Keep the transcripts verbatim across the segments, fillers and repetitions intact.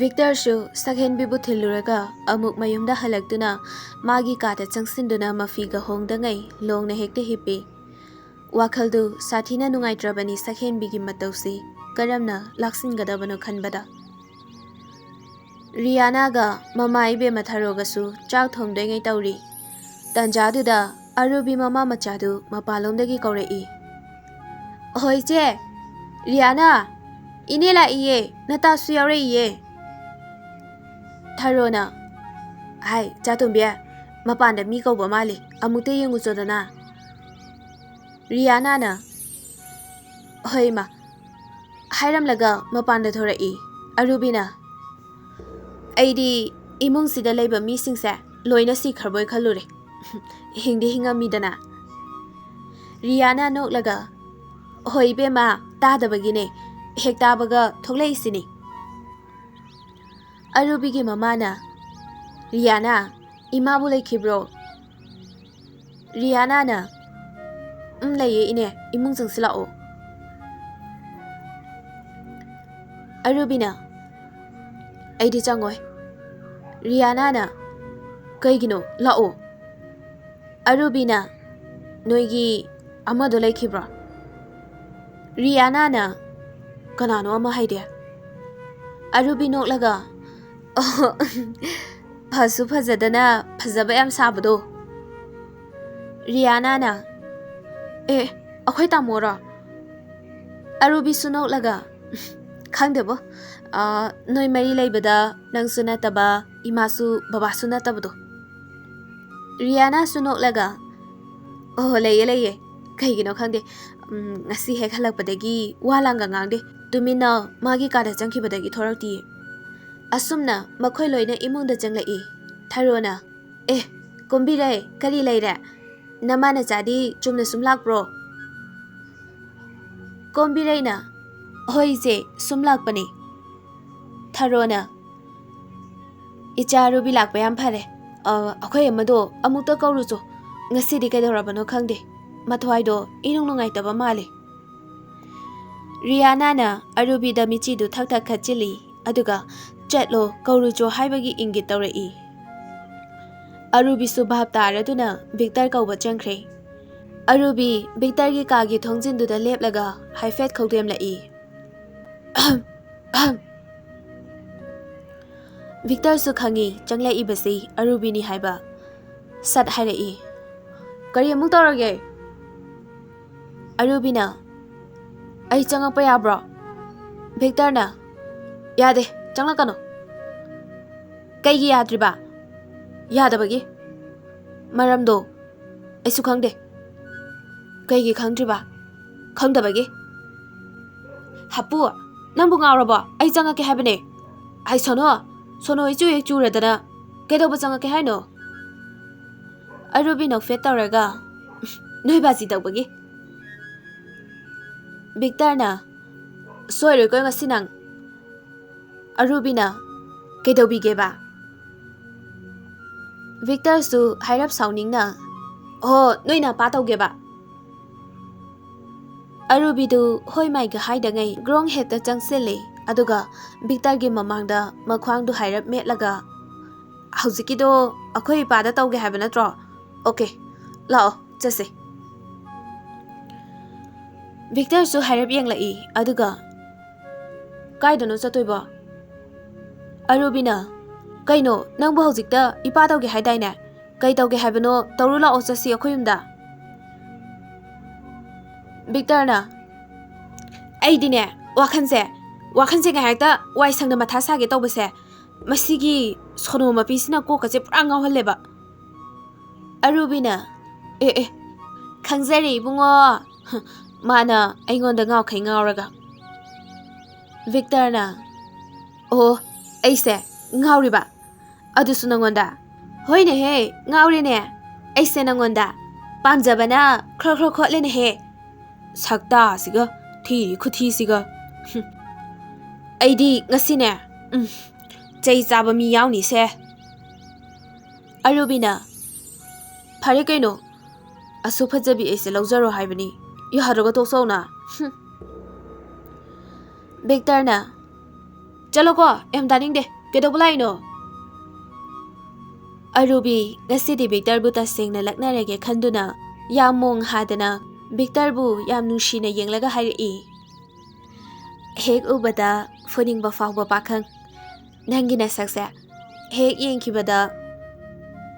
ꯚꯤꯛꯇꯔꯁꯨ ꯁꯛꯍꯦꯟꯕꯤꯕꯨ ꯊꯤꯜꯂꯨꯔꯒ ꯑꯃꯨꯛ ꯃꯌꯨꯝꯗ ꯍꯜꯂꯛꯇꯨꯅ ꯃꯥꯒꯤ ꯀꯥꯗ ꯆꯪꯁꯤꯟꯗꯨꯅ ꯃꯐꯤꯒ ꯍꯣꯡꯗꯉꯩ ꯂꯣꯡꯅ ꯍꯦꯛꯇ ꯍꯤꯞꯄꯤ꯫ ꯋꯥꯈꯜꯗꯨ ꯁꯥꯊꯤꯅ ꯅꯨꯡꯉꯥꯏꯇ꯭ꯔꯕꯅꯤ꯫ ꯁꯛꯍꯦꯟꯕꯤꯒꯤ ꯃꯇꯧꯁꯤ ꯀꯔꯝꯅ ꯂꯥꯛꯁꯤꯟꯒꯗꯕꯅꯣ ꯈꯟꯕꯗ꯫ ꯔꯤꯌꯥꯅꯥꯒ ꯃꯃꯥ ꯏꯕꯦꯝꯃ ꯊꯔꯣꯒꯁꯨ ꯆꯥꯛ ꯊꯣꯡꯗꯣꯏꯉꯩ ꯇꯧꯔꯤ꯫ ꯇꯟꯖꯥꯗꯨꯗ ꯑꯔꯨꯕꯤ ꯃꯃꯥ ꯃꯆꯥꯗꯨ ꯃꯄꯥꯟꯂꯣꯝꯗꯒꯤ ꯀꯧꯔꯛꯏ꯫ "ꯑꯍꯣꯏ ꯏꯆꯦ, ꯔꯤꯌꯥꯅꯥ, ꯏꯅꯦ ꯂꯥꯛꯏꯌꯦ, ꯅꯇꯥꯁꯨ ꯌꯥꯎꯔꯛꯏꯌꯦ꯫" ꯊꯔꯣꯅ, "ꯍꯥꯏ, ꯆꯥꯇꯣꯝꯕꯤ, ꯃꯄꯥꯟꯗ ꯃꯤ ꯀꯧꯕ ꯃꯥꯜꯂꯤ, ꯑꯃꯨꯛꯇ ꯌꯦꯡꯉꯨꯆꯣꯗꯅ꯫" ꯔꯤꯌꯥꯅꯥꯅ, "ꯍꯣꯏ ꯏꯃꯥ," ꯍꯥꯏꯔꯝꯂꯒ ꯃꯄꯥꯟꯗ ꯊꯣꯔꯛꯏ꯫ ꯑꯔꯨꯕꯤꯅ, "ꯑꯩꯗꯤ ꯏꯃꯨꯡꯁꯤꯗ ꯂꯩꯕ ꯃꯤꯁꯤꯡꯁꯦ ꯂꯣꯏꯅ ꯁꯤꯈ꯭ꯔꯕꯣꯏ ꯈꯜꯂꯨꯔꯦ꯫ ꯍꯤꯡꯗꯤ ꯍꯤꯡꯉꯝꯃꯤꯗꯅ꯫" ꯔꯤꯌꯥꯅꯥ ꯅꯣꯛꯂꯒ, "ꯍꯣꯏ ꯏꯕꯦꯝꯃ, ꯇꯥꯗꯕꯒꯤꯅꯦ, ꯍꯦꯛ ꯇꯥꯕꯒ ꯊꯣꯛꯂꯛꯏꯁꯤꯅꯤ꯫" ꯑꯔꯨꯕꯤꯒꯤ ꯃꯃꯥꯅ, "ꯔꯤꯌꯥꯅꯥ, ꯏꯃꯥꯕꯨ ꯂꯩꯈꯤꯕ꯭ꯔꯣ?" ꯔꯤꯌꯥꯅꯥꯅ, "ꯎꯝ, ꯂꯩꯌꯦ ꯏꯅꯦ, ꯏꯃꯨꯡ ꯆꯪꯁꯤꯜꯂꯛꯑꯣ꯫" ꯑꯔꯨꯕꯤꯅ, "ꯑꯩꯗꯤ ꯆꯪꯉꯣꯏ꯫" ꯔꯤꯌꯥꯅꯥꯅ, "ꯀꯩꯒꯤꯅꯣ? ꯂꯥꯛꯑꯣ꯫" ꯑꯔꯨꯕꯤꯅ, "ꯅꯣꯏꯒꯤ ꯑꯃꯗꯣ ꯂꯩꯈꯤꯕ꯭ꯔꯣ?" ꯔꯤꯌꯥꯅꯥꯅ, "ꯀꯅꯥꯅꯣ ꯑꯃ ꯍꯥꯏꯗꯤ?" ꯑꯔꯨꯕꯤ ꯅꯣꯛꯂꯒ, "ꯑꯣ, ꯐꯁꯨ ꯐꯖꯗꯅ ꯐꯖꯕ ꯌꯥꯝ ꯁꯥꯕꯗꯣ꯫" ꯔꯤꯌꯥꯅꯥꯅ, "ꯑꯦ, ꯑꯩꯈꯣꯏ ꯇꯥꯃꯣꯔꯣ?" ꯑꯔꯨꯕꯤꯁꯨ ꯅꯣꯛꯂꯒ, "ꯈꯪꯗꯦꯕꯣ, ꯑ, ꯅꯣꯏ ꯃꯔꯤ ꯂꯩꯕꯗ ꯅꯪꯁꯨ ꯅꯠꯇꯕ, ꯏꯃꯥꯁꯨ ꯕꯕꯥꯁꯨ ꯅꯠꯇꯕꯗꯣ꯫" ꯔꯤꯌꯥꯅꯥꯁꯨ ꯅꯣꯛꯂꯒ, "ꯑꯣ, ꯂꯩꯌꯦ, ꯂꯩꯌꯦ꯫ ꯀꯩꯒꯤꯅꯣ ꯈꯪꯗꯦ, ꯎꯝ, ꯉꯁꯤ ꯍꯦꯛ ꯍꯜꯂꯛꯄꯗꯒꯤ ꯋꯥ ꯂꯥꯡꯒ ꯉꯥꯡꯗꯦ꯫ ꯇꯨꯃꯤꯟꯅ ꯃꯥꯒꯤ ꯀꯥꯗ ꯆꯪꯈꯤꯕꯗꯒꯤ ꯊꯣꯔꯛꯇꯤꯌꯦ꯫" ꯑꯁꯨꯝꯅ ꯃꯈꯣꯏ ꯂꯣꯏꯅ ꯏꯃꯨꯡꯗ ꯆꯪꯂꯛꯏ꯫ ꯊꯔꯣꯅ, "ꯑꯦ, ꯀꯣꯝꯕꯤꯔꯩ, ꯀꯔꯤ ꯂꯩꯔꯦ? ꯅꯃꯥ ꯅꯆꯥꯗꯤ ꯆꯨꯝꯅ ꯁꯨꯝ ꯂꯥꯛꯄ꯭ꯔꯣ?" ꯀꯣꯝꯕꯤꯔꯩꯅ, "ꯍꯣꯏ ꯏꯆꯦ, ꯁꯨꯝ ꯂꯥꯛꯄꯅꯦ꯫" ꯊꯔꯣꯅ, "ꯏꯆꯥ ꯔꯨꯕꯤ ꯂꯥꯛꯄ ꯌꯥꯝ ꯐꯔꯦ꯫ ꯑ, ꯑꯩꯈꯣꯏ ꯑꯃꯗꯣ ꯑꯃꯨꯛꯇ ꯀꯧꯔꯨꯆꯣ꯫ ꯉꯁꯤꯗꯤ ꯀꯩꯗꯧꯔꯕꯅꯣ ꯈꯪꯗꯦ꯫ ꯃꯊ꯭ꯋꯥꯏꯗꯣ ꯏꯅꯨꯡ ꯅꯨꯡꯉꯥꯏꯇꯕ ꯃꯥꯜꯂꯤ꯫" ꯔꯤꯌꯥꯅꯥꯅ ꯑꯔꯨꯕꯤꯗ ꯃꯤꯆꯤꯗꯨ ꯊꯛ ꯊꯛ ꯈꯠꯆꯤꯜꯂꯤ꯫ ꯑꯗꯨꯒ "ꯆꯠꯂꯣ, ꯀꯧꯔꯨꯆꯣ" ꯍꯥꯏꯕꯒꯤ ꯏꯪꯒꯤꯠ ꯇꯧꯔꯛꯏ꯫ ꯑꯔꯨꯕꯤꯁꯨ ꯚꯥꯞ ꯇꯥꯔꯗꯨꯅ ꯚꯤꯛꯇꯔ ꯀꯧꯕ ꯆꯪꯈ꯭ꯔꯦ꯫ ꯑꯔꯨꯕꯤ ꯚꯤꯛꯇꯔꯒꯤ ꯀꯥꯒꯤ ꯊꯣꯡꯖꯤꯟꯗꯨꯗ ꯂꯦꯞꯂꯒ ꯍꯥꯏꯐꯦꯠ ꯈꯧꯗꯦꯝꯂꯛꯏ꯫ ꯚꯤꯛꯇꯔꯁꯨ ꯈꯪꯏ ꯆꯪꯂꯛꯏꯕꯁꯤ ꯑꯔꯨꯕꯤꯅꯤ ꯍꯥꯏꯕ꯫ ꯁꯠ ꯍꯥꯏꯔꯛꯏ, "ꯀꯔꯤ ꯑꯃꯨꯛ ꯇꯧꯔꯒꯦ?" ꯑꯔꯨꯕꯤꯅ, "ꯑꯩ ꯆꯪꯉꯛꯄ ꯌꯥꯕ꯭ꯔꯣ?" ꯚꯤꯛꯇꯔꯅ, "ꯌꯥꯗꯦ, ꯆꯪꯂꯛꯀꯅꯨ"꯫ "ꯀꯩꯒꯤ ꯌꯥꯗ꯭ꯔꯤꯕ?" "ꯌꯥꯗꯕꯒꯤ꯫ ꯃꯔꯝꯗꯣ ꯑꯩꯁꯨ ꯈꯪꯗꯦ"꯫ "ꯀꯩꯒꯤ ꯈꯪꯗ꯭ꯔꯤꯕ?" "ꯈꯪꯗꯕꯒꯤ"꯫ "ꯍꯥꯄꯨ, ꯅꯪꯕꯨ ꯉꯥꯎꯔꯕꯣ? ꯑꯩ ꯆꯪꯉꯛꯀꯦ ꯍꯥꯏꯕꯅꯦ꯫ ꯑꯩ ꯁꯣꯅꯣ, ꯁꯣꯅꯣ ꯏꯆꯨ ꯍꯦꯛ ꯆꯨꯔꯗꯅ ꯀꯩꯗꯧꯕ ꯆꯪꯉꯛꯀꯦ ꯍꯥꯏꯅꯣ?" ꯑꯔꯨꯕꯤ ꯅꯣꯛꯐꯦꯠ ꯇꯧꯔꯒ, "ꯅꯣꯏ ꯕꯥꯖꯤ ꯇꯧꯕꯒꯤ"꯫ ꯚꯤꯛꯇꯔꯅ, "ꯁꯣꯏꯔꯣꯏꯀꯣ ꯉꯁꯤ ꯅꯪ"꯫ ꯑꯔꯨꯕꯤꯅ, "ꯀꯩꯗꯧꯕꯤꯒꯦꯕ?" ꯚꯤꯛꯇꯔꯁꯨ ꯍꯥꯏꯔꯞ ꯁꯥꯎꯅꯤꯡꯅ, "ꯑꯣ, ꯅꯣꯏ ꯅꯄꯥ ꯇꯧꯒꯦꯕ"꯫ ꯑꯔꯨꯕꯤꯗꯨ ꯍꯣꯏ ꯃꯥꯏꯒ ꯍꯥꯏꯗꯉꯩ ꯒ꯭ꯔꯣꯡ ꯍꯦꯛꯇ ꯆꯪꯁꯤꯜꯂꯦ, ꯑꯗꯨꯒ ꯚꯤꯛꯇꯔꯒꯤ ꯃꯃꯥꯡꯗ ꯃꯈ꯭ꯋꯥꯡꯗꯨ ꯍꯥꯏꯔꯞ ꯃꯦꯠꯂꯒ, "ꯍꯧꯖꯤꯛꯀꯤꯗꯣ ꯑꯩꯈꯣꯏ ꯏꯄꯥꯗ ꯇꯧꯒꯦ ꯍꯥꯏꯕ ꯅꯠꯇ꯭ꯔꯣ? ꯑꯣꯀꯦ, ꯂꯥꯛꯑꯣ, ꯆꯠꯁꯦ"꯫ ꯚꯤꯛꯇꯔꯁꯨ ꯍꯥꯏꯔꯞ ꯌꯦꯡꯂꯛꯏ, ꯑꯗꯨꯒ, "ꯀꯥꯏꯗꯅꯣ ꯆꯠꯇꯣꯏꯕꯣ?" ꯑꯔꯨꯕꯤꯅ, "ꯀꯩꯅꯣ, ꯅꯪꯕꯨ ꯍꯧꯖꯤꯛꯇ ꯏꯄꯥ ꯇꯧꯒꯦ ꯍꯥꯏꯗꯥꯏꯅꯦ? ꯀꯩ ꯇꯧꯒꯦ ꯍꯥꯏꯕꯅꯣ? ꯇꯧꯔꯨ ꯂꯥꯛꯑꯣ, ꯆꯠꯁꯤ ꯑꯩꯈꯣꯏ ꯌꯨꯝꯗ"꯫ ꯚꯤꯛꯇꯔꯅ, "ꯑꯩꯗꯤꯅꯦ, ꯋꯥꯈꯜꯁꯦ, ꯋꯥꯈꯜꯁꯦ ꯉꯥꯏꯍꯥꯛꯇ ꯋꯥꯏ ꯁꯪꯅ ꯃꯊꯥ ꯁꯥꯒꯦ ꯇꯧꯕꯁꯦ, ꯃꯁꯤꯒꯤ ꯁꯣꯅꯣ ꯃꯄꯤꯁꯤꯅ ꯀꯣꯛꯀꯁꯦ ꯄꯨꯔꯥ ꯉꯥꯎꯍꯜꯂꯦꯕ"꯫ ꯑꯔꯨꯕꯤꯅ, "ꯑꯦ, ꯑꯦ, ꯈꯪꯖꯔꯦ ꯏꯕꯨꯡꯉꯣ, ꯃꯥꯅ ꯑꯩꯉꯣꯟꯗ ꯉꯥꯎꯈꯩ ꯉꯥꯎꯔꯒ"꯫ ꯚꯤꯛꯇꯔꯅ, "ꯑꯣ, ꯑꯩꯁꯦ ꯉꯥꯎꯔꯤꯕ? ꯑꯗꯨꯁꯨ ꯅꯪꯉꯣꯟꯗ?" "ꯍꯣꯏꯅꯦꯍꯦ, ꯉꯥꯎꯔꯦꯅꯦ꯫ ꯑꯩꯁꯦ ꯅꯪꯉꯣꯟꯗ ꯄꯥꯝꯖꯕꯅ ꯈ꯭ꯔꯣ ꯈ꯭ꯔꯣ ꯈꯣꯠꯂꯦꯅꯦꯍꯦ꯫ ꯁꯛꯇꯥꯁꯤꯒ, ꯊꯤꯔꯤ ꯈꯨꯊꯤꯁꯤꯒ꯫ ꯍꯨꯝ꯫ ꯑꯩꯗꯤ ꯉꯁꯤꯅꯦ, ꯎꯝ, ꯆꯩ ꯆꯥꯕ ꯃꯤ ꯌꯥꯎꯅꯤꯁꯦ"꯫ ꯑꯔꯨꯕꯤꯅ, "ꯐꯔꯦ ꯀꯩꯅꯣ, ꯑꯁꯨꯛ ꯐꯖꯕꯤ ꯑꯩꯁꯦ ꯂꯧꯖꯔꯣ ꯍꯥꯏꯕꯅꯤ, ꯌꯥꯗ꯭ꯔꯒ ꯇꯣꯛꯆꯧꯅ"꯫ ꯍꯨꯝ꯫ ꯚꯤꯛꯇꯔꯅ, ꯆꯠꯂꯣꯀꯣ, ꯌꯥꯝ ꯇꯥꯅꯤꯡꯗꯦ꯫ ꯀꯩꯗꯧꯕ ꯂꯥꯛꯏꯅꯣ? ꯑꯔꯨꯕꯤ ꯉꯁꯤꯗꯤ ꯕꯤꯛꯇꯔꯕꯨ ꯇꯁꯦꯡꯅ ꯂꯛꯅꯔꯒꯦ ꯈꯟꯗꯨꯅ ꯌꯥꯝ ꯃꯣꯡ ꯍꯥꯗꯅ ꯕꯤꯛꯇꯔꯕꯨ ꯌꯥꯝ ꯅꯨꯡꯁꯤꯅ ꯌꯦꯡꯂꯒ ꯍꯥꯏꯔꯛꯏ, "ꯍꯦꯛ ꯎꯕꯗ ꯐꯨꯅꯤꯡꯕ ꯐꯥꯎꯕ ꯄꯥꯈꯪ, ꯅꯪꯒꯤ ꯅꯁꯛꯁꯦ ꯍꯦꯛ ꯌꯦꯡꯈꯤꯕꯗ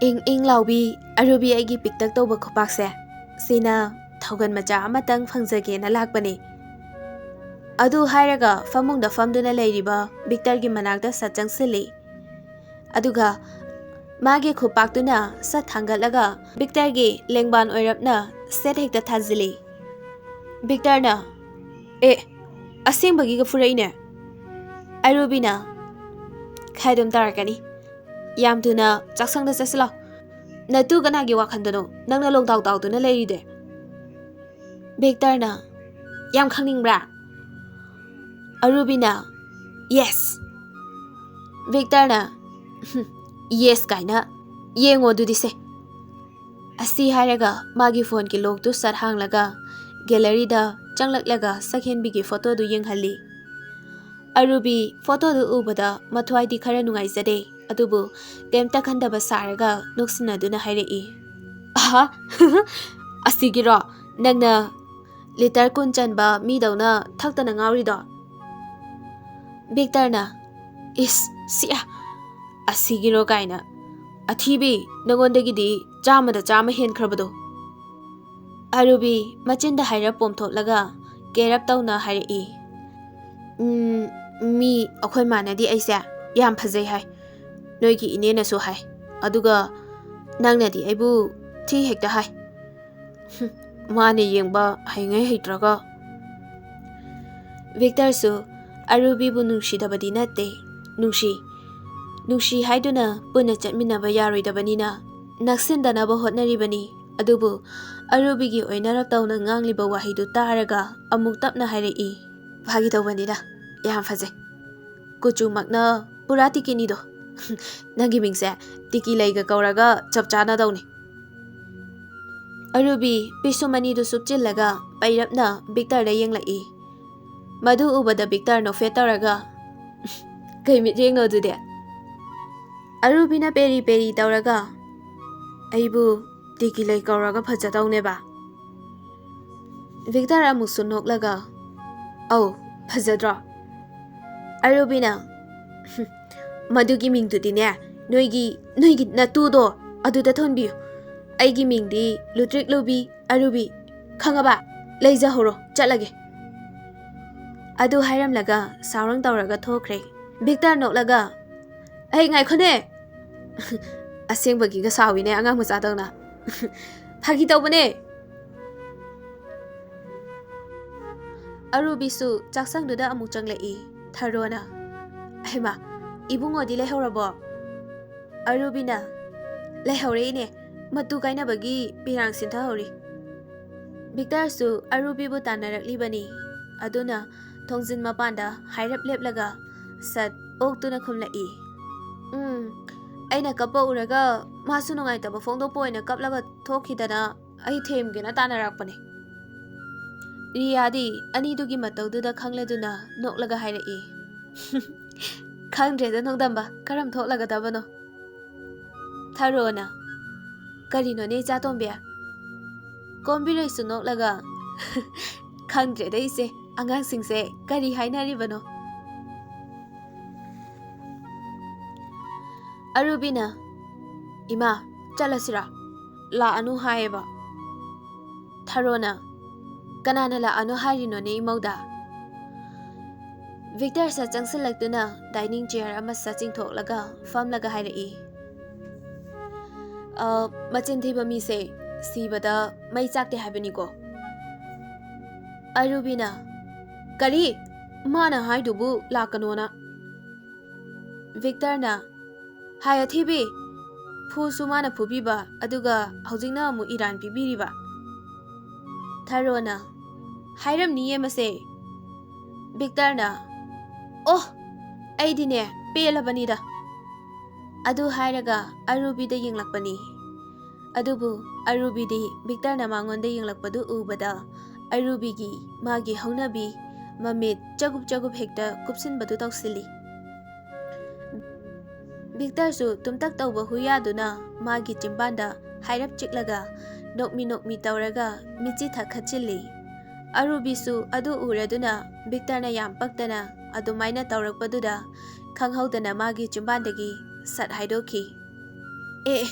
ꯏꯪ ꯏꯪ ꯂꯥꯎꯕꯤ ꯑꯔꯨꯕꯤ ꯑꯩꯒꯤ ꯄꯤꯛꯇꯛ ꯇꯧꯕ ꯈꯨꯄꯥꯛꯁꯦ, ꯁꯤꯅ ꯊꯧꯒꯜ ꯃꯆꯥ ꯑꯃꯇꯪ ꯐꯪꯖꯒꯦꯅ ꯂꯥꯛꯄꯅꯤ꯫" ꯑꯗꯨ ꯍꯥꯏꯔꯒ ꯐꯃꯨꯡꯗ ꯐꯝꯗꯨꯅ ꯂꯩꯔꯤꯕ ꯕꯤꯛꯇꯔꯒꯤ ꯃꯅꯥꯛꯇ ꯁꯠ ꯆꯪꯁꯤꯜꯂꯤ꯫ ꯑꯗꯨꯒ ꯃꯥꯒꯤ ꯈꯨꯄꯥꯛꯇꯨꯅ ꯁꯠ ꯊꯥꯡꯒꯠꯂꯒ ꯕꯤꯛꯇꯔꯒꯤ ꯂꯦꯡꯕꯥꯟ ꯑꯣꯏꯔꯞꯅ ꯁꯦꯠ ꯍꯦꯛꯇ ꯊꯥꯖꯤꯜꯂꯤ꯫ ꯕꯤꯛꯇꯔꯅ, "ꯑꯦ, ꯑꯁꯦꯡꯕꯒꯤꯒ ꯐꯨꯔꯛꯏꯅꯦ?" ꯑꯔꯨꯕꯤꯅ, "ꯈꯥꯏꯗꯝ ꯇꯥꯔꯛꯀꯅꯤ꯫ ꯌꯥꯝ ꯊꯨꯅ ꯆꯥꯛꯁꯪꯗ ꯆꯠꯁꯤꯜꯂꯣ꯫ ꯅꯇꯨ ꯀꯅꯥꯒꯤ ꯋꯥꯈꯟꯗꯅꯣ ꯅꯪꯅ ꯂꯣꯡꯗꯥꯎ ꯇꯥꯎꯗꯨꯅ ꯂꯩꯔꯤꯗꯦ?" ꯕꯤꯛꯇꯔꯅ, "ꯌꯥꯝ ꯈꯪꯅꯤꯡꯕ꯭ꯔꯥ?" ꯑꯔꯨꯕꯤꯅ, "ꯌꯦꯁ!" ꯕꯤꯛꯇꯔꯅ, "ꯍꯨꯝ, ꯌꯦꯁ ꯀꯥꯏꯅ, ꯌꯦꯡꯉꯣ ꯑꯗꯨꯗꯤ ꯁꯦ꯫" ꯑꯁꯤ ꯍꯥꯏꯔꯒ ꯃꯥꯒꯤ ꯐꯣꯟꯒꯤ ꯂꯣꯛꯇꯨ ꯁꯠ ꯍꯥꯡꯂꯒ ꯒꯦꯂꯔꯤꯗ ꯆꯪꯂꯛꯂꯒ ꯁꯛꯍꯦꯟꯕꯤꯒꯤ ꯐꯣꯇꯣꯗꯨ ꯌꯦꯡꯍꯜꯂꯤ꯫ ꯑꯔꯨꯕꯤ ꯐꯣꯇꯣꯗꯨ ꯎꯕꯗ ꯃꯊ꯭ꯋꯥꯏꯗꯤ ꯈꯔ ꯅꯨꯡꯉꯥꯏꯖꯗꯦ, ꯑꯗꯨꯕꯨ ꯀꯩꯝꯇ ꯈꯟꯗꯕ ꯁꯥꯔꯒ ꯅꯣꯛꯁꯤꯟꯅꯗꯨꯅ ꯍꯥꯏꯔꯛꯏ, "ꯑꯍꯥ, ꯑꯁꯤꯒꯤꯔꯣ ꯅꯪꯅ ꯂꯤꯇꯔ ꯀꯨꯟ ꯆꯟꯕ ꯃꯤꯗꯧꯅ ꯊꯛꯇꯅ ꯉꯥꯎꯔꯤꯗꯣ?" ꯕꯤꯛꯇꯔꯅ, "ꯏꯁ, ꯁꯤ, ꯑ, ꯑꯁꯤꯒꯤꯔꯣ ꯀꯥꯏꯅ꯫ ꯑꯊꯤꯕꯤ, ꯅꯉꯣꯟꯗꯒꯤꯗꯤ ꯆꯥꯝꯃꯗ ꯆꯥꯝꯃ ꯍꯦꯟꯈ꯭ꯔꯕꯗꯣ꯫" ꯑꯔꯨꯕꯤ ꯃꯆꯤꯟꯗ ꯍꯥꯏꯔꯞ ꯄꯣꯝꯊꯣꯛꯂꯒ ꯀꯦꯔꯞ ꯇꯧꯅ ꯍꯥꯏꯔꯛꯏ, "ꯎꯝ, ꯃꯤ ꯑꯩꯈꯣꯏ ꯃꯥꯅꯗꯤ ꯑꯩꯁꯦ ꯌꯥꯝ ꯐꯖꯩ ꯍꯥꯏ, ꯅꯣꯏꯒꯤ ꯏꯅꯦꯅꯁꯨ ꯍꯥꯏ, ꯑꯗꯨꯒ ꯅꯪꯅꯗꯤ ꯑꯩꯕꯨ ꯊꯤ ꯍꯦꯛꯇ ꯍꯥꯏ꯫ ꯍꯨꯝ, ꯃꯥꯅ ꯌꯦꯡꯕ ꯍꯩꯉꯩ ꯍꯩꯇ꯭ꯔꯒ꯫" ꯕꯤꯛꯇꯔꯁꯨ ꯑꯔꯨꯕꯤꯕꯨ ꯅꯨꯡꯁꯤꯗꯕꯗꯤ ꯅꯠꯇꯦ, ꯅꯨꯡꯁꯤ꯫ ꯅꯨꯡꯁꯤ ꯍꯥꯏꯗꯨꯅ ꯄꯨꯟꯅ ꯆꯠꯃꯤꯟꯅꯕ ꯌꯥꯔꯣꯏꯗꯕꯅꯤꯅ ꯅꯛꯁꯤꯟꯗꯅꯕ ꯍꯣꯠꯅꯔꯤꯕꯅꯤ꯫ ꯑꯗꯨꯕꯨ ꯑꯔꯨꯕꯤꯒꯤ ꯑꯣꯏꯅꯔꯞ ꯇꯧꯅ ꯉꯥꯡꯂꯤꯕ ꯋꯥꯍꯩꯗꯨ ꯇꯥꯔꯒ ꯑꯃꯨꯛ ꯇꯞꯅ ꯍꯥꯏꯔꯛꯏ, "ꯐꯥꯒꯤ ꯇꯧꯕꯅꯤꯗ, ꯌꯥꯝ ꯐꯖꯩ꯫ ꯀꯨꯆꯨꯃꯛꯅ ꯄꯨꯔꯥ ꯇꯤꯀꯤꯅꯤꯗꯣ꯫ ꯅꯪꯒꯤ ꯃꯤꯡꯁꯦ ꯇꯤꯀꯤ ꯂꯩꯒ ꯀꯧꯔꯒ ꯆꯞ ꯆꯥꯅꯗꯧꯅꯤ꯫" ꯑꯔꯨꯕꯤ ꯄꯤꯁꯨꯝ ꯑꯅꯤꯗꯨ ꯁꯨꯞꯆꯤꯜꯂꯒ ꯄꯩꯔꯞꯅ ꯕꯤꯛꯇꯔꯗ ꯌꯦꯡꯂꯛꯏ꯫ ꯃꯗꯨ ꯎꯕꯗ ꯕꯤꯛꯇꯔ ꯅꯣꯛꯐꯦꯠ ꯇꯧꯔꯒ, ꯀꯩ ꯃꯤꯠꯌꯦꯡꯅꯣ ꯑꯗꯨꯗꯤ? ꯑꯔꯨꯕꯤꯅ ꯄꯦꯔꯤ ꯄꯦꯔꯤ ꯇꯧꯔꯒ, "ꯑꯩꯕꯨ ꯇꯤꯀꯤ ꯂꯩ ꯀꯧꯔꯒ ꯐꯖꯗꯧꯅꯦꯕ?" ꯚꯤꯛꯇꯔ ꯑꯃꯨꯛꯁꯨ ꯅꯣꯛꯂꯒ, "ꯑꯧ, ꯐꯖꯗ꯭ꯔꯣ?" ꯑꯔꯨꯕꯤꯅ, "ꯃꯗꯨꯒꯤ ꯃꯤꯡꯗꯨꯗꯤꯅꯦ, ꯅꯣꯏꯒꯤ, ꯅꯣꯏꯒꯤ ꯅꯇꯨꯗꯣ ꯑꯗꯨꯗ ꯊꯣꯟꯕꯤꯌꯨ꯫ ꯑꯩꯒꯤ ꯃꯤꯡꯗꯤ ꯂꯨꯇ꯭ꯔꯤꯛ ꯂꯨꯕꯤ ꯑꯔꯨꯕꯤ, ꯈꯪꯉꯕ? ꯂꯩꯖꯍꯧꯔꯣ, ꯆꯠꯂꯒꯦ꯫" ꯑꯗꯨ ꯍꯥꯏꯔꯝꯂꯒ ꯁꯥꯎꯔꯪ ꯇꯧꯔꯒ ꯊꯣꯛꯈ꯭ꯔꯦ꯫ ꯚꯤꯛꯇꯔ ꯅꯣꯛꯂꯒ, "ꯑꯩ, ꯉꯥꯏꯈꯣꯅꯦ!" "ꯑꯁꯦꯡꯕꯒꯤꯒ ꯁꯥꯎꯏꯅꯦ ꯑꯉꯥꯡ ꯃꯆꯥꯗꯧꯅ꯫" "ꯐꯥꯒꯤ ꯇꯧꯕꯅꯦ꯫" ꯑꯔꯨꯕꯤꯁꯨ ꯆꯥꯛꯁꯪꯗꯨꯗ ꯑꯃꯨꯛ ꯆꯪꯂꯛꯏ꯫ ꯊꯔꯣꯅ, "ꯍꯩꯃꯥ, ꯏꯕꯨꯡꯉꯣꯗꯤ ꯂꯩꯍꯧꯔꯕꯣ?" ꯑꯔꯨꯕꯤꯅ, "ꯂꯩꯍꯧꯔꯦ ꯏꯅꯦ, ꯃꯇꯨ ꯀꯥꯏꯅꯕꯒꯤ ꯄꯤꯔꯥꯡ ꯁꯤꯟꯊꯍꯧꯔꯤ꯫" ꯚꯤꯛꯇꯔꯁꯨ ꯑꯔꯨꯕꯤꯕꯨ ꯇꯥꯟꯅꯔꯛꯂꯤꯕꯅꯤ꯫ ꯑꯗꯨꯅ ꯊꯣꯡꯖꯤꯟ ꯃꯄꯥꯟꯗ ꯍꯥꯏꯔꯞ ꯂꯦꯞꯂꯒ ꯁꯠ ꯑꯣꯛꯇꯨꯅ ꯈꯨꯝꯂꯛꯏ꯫ "ꯎꯝ, ꯑꯩꯅ ꯀꯞꯄ ꯎꯔꯒ ꯃꯥꯁꯨ ꯅꯨꯡꯉꯥꯏꯇꯕ ꯐꯣꯡꯗꯣꯛꯄ ꯑꯣꯏꯅ ꯀꯞꯂꯒ ꯊꯣꯛꯈꯤꯗꯅ ꯑꯩ ꯊꯦꯝꯒꯦꯅ ꯇꯥꯟꯅꯔꯛꯄꯅꯦ꯫" ꯔꯤꯌꯥꯗꯤ ꯑꯅꯤꯗꯨꯒꯤ ꯃꯇꯧꯗꯨꯗ ꯈꯪꯂꯗꯨꯅ ꯅꯣꯛꯂꯒ ꯍꯥꯏꯔꯛꯏ, "ꯈꯪꯗ꯭ꯔꯦꯗ ꯅꯣꯡꯗꯝꯕ, ꯀꯔꯝ ꯊꯣꯛꯂꯒꯗꯕꯅꯣ?" ꯊꯔꯣꯅ, "ꯀꯔꯤꯅꯣꯅꯦ ꯏꯆꯥꯇꯣꯝꯕꯤ?" ꯀꯣꯝꯕꯤꯔꯩꯁꯨ ꯅꯣꯛꯂꯒ, "ꯈꯪꯗ꯭ꯔꯦꯗ ꯏꯆꯦ, ꯑꯉꯥꯡꯁꯤꯡꯁꯦ ꯀꯔꯤ ꯍꯥꯏꯅꯔꯤꯕꯅꯣ?" ꯑꯔꯨꯕꯤꯅ, "ꯏꯃꯥ, ꯆꯠꯂꯁꯤꯔꯥ? ꯂꯥꯛꯑꯅꯨ ꯍꯥꯏꯌꯦꯕ꯫" ꯊꯔꯣꯅ, "ꯀꯅꯥꯅ ꯂꯥꯛꯑꯅꯣ ꯍꯥꯏꯔꯤꯅꯣꯅꯦ ꯏꯃꯧꯗ?" ꯚꯤꯛꯇꯔ ꯁꯠ ꯆꯪꯁꯤꯜꯂꯛꯇꯨꯅ dining chair ꯑꯃ ꯁꯠ ꯆꯤꯡꯊꯣꯛꯂꯒ ꯐꯝꯂꯒ ꯍꯥꯏꯔꯛꯏ, "ꯑ, ꯃꯆꯤꯟ ꯊꯤꯕ ꯃꯤꯁꯦ ꯁꯤꯕꯗ ꯃꯩ ꯆꯥꯛꯇꯦ ꯍꯥꯏꯕꯅꯤꯀꯣ꯫" ꯑꯔꯨꯕꯤꯅ, "ꯀꯔꯤ? ꯃꯥꯅ ꯍꯥꯏꯗꯨꯕꯨ ꯂꯥꯛꯀꯅꯣꯅ?" ꯚꯤꯛꯇꯔꯅ, "ꯍꯥꯏ ꯑꯊꯤꯕꯤ, ꯐꯨꯁꯨ ꯃꯥꯅ ꯐꯨꯕꯤꯕ, ꯑꯗꯨꯒ ꯍꯧꯖꯤꯛꯅ ꯑꯃꯨꯛ ꯏꯔꯥꯟ ꯄꯤꯕꯤꯔꯤꯕ?" ꯊꯔꯣꯅ, "ꯍꯥꯏꯔꯝꯅꯤꯌꯦ ꯃꯁꯦ꯫" ꯚꯤꯛꯇꯔꯅ, "ꯑꯣ, ꯑꯩꯗꯤꯅꯦ ꯄꯦꯜꯂꯕꯅꯤꯗ꯫" ꯑꯗꯨ ꯍꯥꯏꯔꯒ ꯑꯔꯨꯕꯤꯗ ꯌꯦꯡꯂꯛꯄꯅꯤ꯫ ꯑꯗꯨꯕꯨ ꯑꯔꯨꯕꯤꯗꯤ ꯚꯤꯛꯇꯔꯅ ꯃꯉꯣꯟꯗ ꯌꯦꯡꯂꯛꯄꯗꯨ ꯎꯕꯗ ꯑꯔꯨꯕꯤꯒꯤ ꯃꯥꯒꯤ ꯍꯧꯅꯕꯤ ꯃꯃꯤꯠ ꯆꯒꯨꯞ ꯆꯒꯨꯞ ꯍꯦꯛꯇ ꯀꯨꯞꯁꯤꯟꯕꯗꯨ ꯇꯧꯁꯤꯜꯂꯤ꯫ ꯚꯤꯛꯇꯔꯁꯨ ꯇꯨꯝꯇꯛ ꯇꯧꯕ ꯍꯨꯏꯌꯥꯗꯨꯅ ꯃꯥꯒꯤ ꯆꯤꯝꯕꯥꯟꯗ ꯍꯥꯏꯔꯞ ꯆꯤꯛꯂꯒ ꯅꯣꯛꯃꯤ ꯅꯣꯛꯃꯤ ꯇꯧꯔꯒ ꯃꯤꯠꯆꯤ ꯊꯛꯈꯠꯆꯤꯜꯂꯤ꯫ ꯑꯔꯨꯕꯤꯁꯨ ꯑꯗꯨ ꯎꯔꯗꯨꯅ ꯚꯤꯛꯇꯔꯅ ꯌꯥꯝ ꯄꯛꯇꯅ ꯑꯗꯨꯃꯥꯏꯅ ꯇꯧꯔꯛꯄꯗꯨꯗ ꯈꯪꯍꯧꯗꯅ ꯃꯥꯒꯤ ꯆꯤꯝꯕꯥꯟꯗꯒꯤ ꯁꯠ ꯍꯥꯏꯗꯣꯛꯈꯤ꯫ "ꯑꯦ, ꯑꯦ!"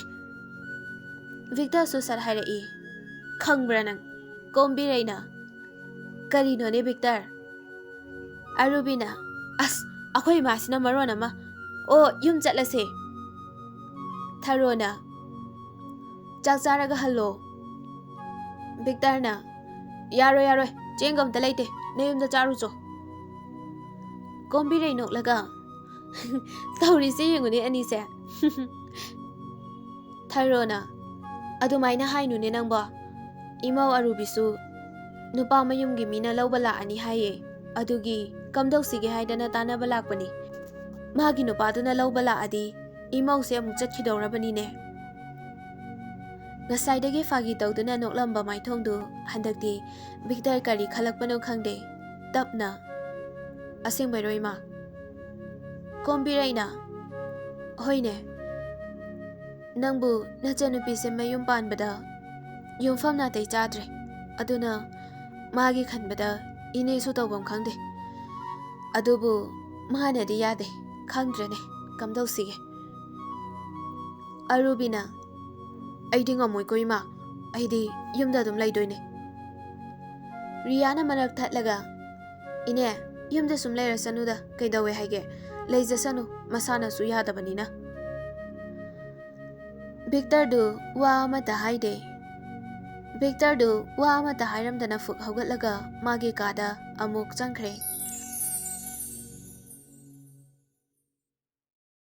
ꯚꯤꯛꯇꯔꯁꯨ ꯁꯠ ꯍꯥꯏꯔꯛꯏ꯫ "ꯈꯪꯕ꯭ꯔꯥ ꯅꯪ?" ꯀꯣꯝꯕꯤꯔꯩꯅ, "ꯀꯔꯤꯅꯣꯅꯦ ꯚꯤꯛꯇꯔ?" ꯑꯔꯨꯕꯤꯅ, "ꯑꯁ, ꯑꯩꯈꯣꯏ ꯏꯃꯥꯁꯤꯅ ꯃꯔꯣꯟ ꯑꯃ꯫ ꯑꯣ, ꯌꯨꯝ ꯆꯠꯂꯁꯦ꯫" ꯊꯔꯣꯅ, "ꯆꯥꯛ ꯆꯥꯔꯒ ꯍꯜꯂꯣ꯫" ꯚꯤꯛꯇꯔꯅ, "ꯌꯥꯔꯣꯏ, ꯌꯥꯔꯣꯏ, ꯆꯦꯡꯒ ꯑꯝꯇ ꯂꯩꯇꯦ, ꯅꯌꯨꯝꯗ ꯆꯥꯔꯨꯆꯣ꯫" ꯀꯣꯝꯕꯤꯔꯩ ꯅꯣꯛꯂꯒ, "ꯇꯧꯔꯤꯁꯦ ꯌꯦꯡꯉꯨꯅꯦ ꯑꯅꯤꯁꯦ꯫" ꯊꯔꯣꯅ, "ꯑꯗꯨꯃꯥꯏꯅ ꯍꯥꯏꯅꯨꯅꯦ ꯅꯪꯕꯣ꯫ ꯏꯃꯧ ꯑꯔꯨꯕꯤꯁꯨ ꯅꯨꯄꯥ ꯃꯌꯨꯝꯒꯤ ꯃꯤꯅ ꯂꯧꯕ ꯂꯥꯛꯑꯅꯤ ꯍꯥꯏꯌꯦ꯫ ꯑꯗꯨꯒꯤ ꯀꯝꯗꯧꯁꯤꯒꯦ ꯍꯥꯏꯗꯅ ꯇꯥꯟꯅꯕ ꯂꯥꯛꯄꯅꯤ꯫ ꯃꯥꯒꯤ ꯅꯨꯄꯥꯗꯨꯅ ꯂꯧꯕ ꯂꯥꯛꯑꯗꯤ ꯏꯃꯧꯁꯦ ꯑꯃꯨꯛ ꯆꯠꯈꯤꯗꯧꯔꯕꯅꯤꯅꯦ꯫" ꯉꯁꯥꯏꯗꯒꯤ ꯐꯥꯒꯤ ꯇꯧꯗꯨꯅ ꯅꯣꯛꯂꯝꯕ ꯃꯥꯏꯊꯣꯡꯗꯨ ꯍꯟꯗꯛꯇꯤ ꯚꯤꯛꯇꯔ ꯀꯔꯤ ꯈꯜꯂꯛꯄꯅꯣ ꯈꯪꯗꯦ꯫ ꯇꯞꯅ, "ꯑꯁꯦꯡꯕꯩꯔꯣ ꯏꯃꯥ?" ꯀꯣꯝꯕꯤꯔꯩꯅ, "ꯍꯣꯏꯅꯦ꯫ ꯅꯪꯕꯨ ꯅꯆꯟꯅꯨꯄꯤꯁꯦ ꯃꯌꯨꯝ ꯄꯥꯟꯕꯗ ꯌꯨꯝꯐꯝ ꯅꯥꯇꯩ ꯆꯥꯗ꯭ꯔꯦ꯫ ꯑꯗꯨꯅ ꯃꯥꯒꯤ ꯈꯟꯕꯗ ꯏꯅꯦꯁꯨ ꯇꯧꯐꯝ ꯈꯪꯗꯦ꯫ ꯑꯗꯨꯕꯨ ꯃꯥꯅꯗꯤ ꯌꯥꯗꯦ꯫ ꯈꯪꯗ꯭ꯔꯦꯅꯦ, ꯀꯝꯗꯧꯁꯤꯒꯦ?" ꯑꯔꯨꯕꯤꯅ, "ꯑꯩꯗꯤ ꯉꯝꯃꯣꯏꯀꯣ ꯏꯃꯥ, ꯑꯩꯗꯤ ꯌꯨꯝꯗ ꯑꯗꯨꯝ ꯂꯩꯗꯣꯏꯅꯦ꯫" ꯔꯤꯌꯥꯅ ꯃꯔꯛ ꯊꯠꯂꯒ, "ꯏꯅꯦ, ꯌꯨꯝꯗ ꯁꯨꯝ ꯂꯩꯔꯁꯅꯨꯗ, ꯀꯩꯗꯧꯋꯦ ꯍꯥꯏꯒꯦ? ꯂꯩꯖꯁꯅꯨ, ꯃꯁꯥꯅꯁꯨ ꯌꯥꯗꯕꯅꯤꯅ꯫" ꯚꯤꯛꯇꯔꯗꯨ ꯋꯥ ꯑꯃꯠꯇ ꯍꯥꯏꯗꯦ꯫ ꯚꯤꯛꯇꯔꯗꯨ ꯋꯥ ꯑꯃꯠꯇ ꯍꯥꯏꯔꯝꯗꯅ ꯐꯨꯛ ꯍꯧꯒꯠꯂꯒ ꯃꯥꯒꯤ ꯀꯥꯗ ꯑꯃꯨꯛ ꯆꯪꯈ꯭ꯔꯦ꯫